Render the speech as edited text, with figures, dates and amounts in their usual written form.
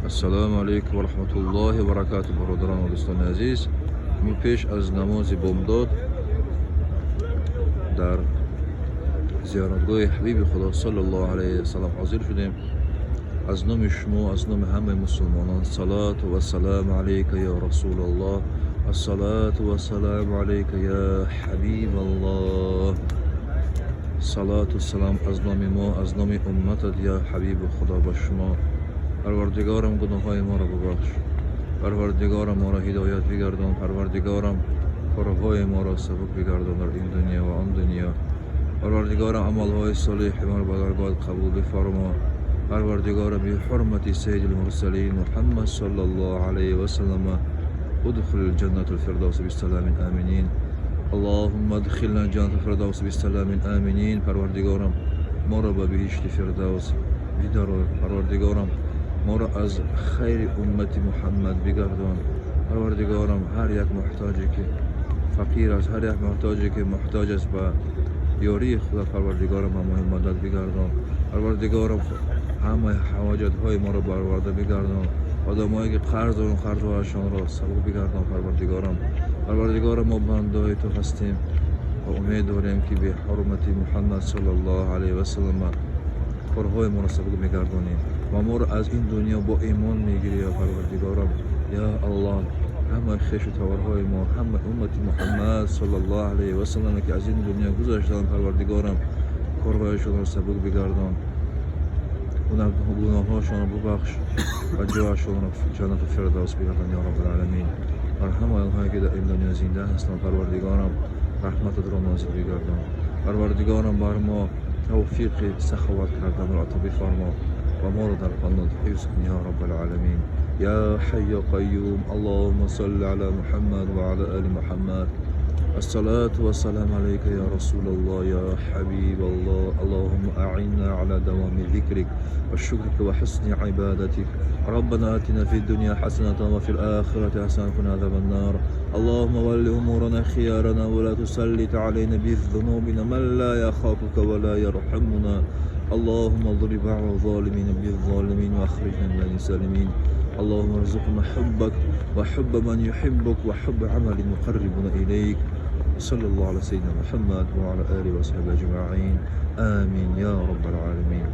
Ассалому алайкум ва раҳматуллоҳи ва баракату. Бародарон ва дӯстони азиз, мо пеш аз намози бомдод дар зиёратгоҳи ҳабиби Худо саллаллоҳу алайҳи васаллам ҳозир шудем. Аз номи шумо, аз номи ҳамаи мусулмонон, салату вассалому алайка ё Расулаллоҳ, ассалату вассалому алайка ё Ҳабибаллоҳ. Салату салам аз номи мо, аз номи умматат, ё ҳабиби Худо, ба шумо. Парвардигорам, гуноҳҳои моро бубахш. Парвардигорам, моро ҳидоят бигардон. Парвардигорам, корҳои моро сабук бигардон дар ин дунё ва он дунё. Парвардигорам, амалҳои солиҳи моро ба даргоҳат қабул бифармо. Парвардигорам, بحرمة سيد المرسلين محمد صلى الله عليه وسلم، ادخل الجنة الفردوس بالسلام آمنين. اللهم ادخلنا جنة الفردوس بالسلام آمنين. Парвардигорам, моро ба биҳишти Фирдавс бидарор. Парвардигорам, моро аз хайри уммати Муҳаммад бигардон. Парвардигорам, ҳар як муҳтоҷе ки фақир аст, ҳар як муҳтоҷе ки муҳтоҷ аст ба ёрии Худо, Парвардигорам, ба мо мадад бигардон. Парвардигорам, ҳамаи ҳоҷатҳои моро бароварда бигардон. Одамое ки қарз доранд, қарзҳояшонро сабук бигардон. Парвардигорам, Парвардигорам, мо бандаҳои ту ҳастем ва умед дорем, ки беҳурмати Муҳаммад саллаллоҳу алайҳи васаллам корҳои моро сабук мегардонӣ ва моро аз ин дунё бо имон мегирӣ. Ё Парвардигорам, ё Аллоҳ, ҳамаи хешу таборҳои мо, ҳамаи уммати Муҳаммад саллаллоҳу алайҳи васаллам ки аз ин дунё гузаштанд, Парвардигорам, корҳояшонро сабук бигардон, гуноҳҳошонро бубахш ва ҷояшонро ҷаннату Фирдавс бигардон, ё Раббулъаламин. Бар ҳамаи онҳое ки дар ин дунё зинда ҳастанд, Парвардигорам, раҳмататро нозил бигардон. Парвардигорам, бар мо тавфиқи саховат карданро ато бифармо ва моро дар паноҳ ҳифз кун, ё Раббулъаламин, يا حي يا قيوم. اللهم صل على محمد وعلى آل محمد. الصلاة والسلام عليك يا رسول الله، يا حبيب الله. اللهم أعنا على دوام ذكرك وشكرك وحسن عبادتك. ربنا آتنا في الدنيا حسنة وفي الآخرة حسنة وقنا عذاب النار. اللهم ول أمورنا خيارنا ولا تسلط علينا بذنوبنا من لا يخافك ولا يرحمنا. اللهم اضرب على الظالمين بالظالمين واخرجنا من السالمين. اللهم ارزقنا حبك وحب من يحبك وحب عمل يقربنا إليك. صلى الله على سيدنا محمد وعلى آله وصحبه أجمعين، آمين يا رب العالمين.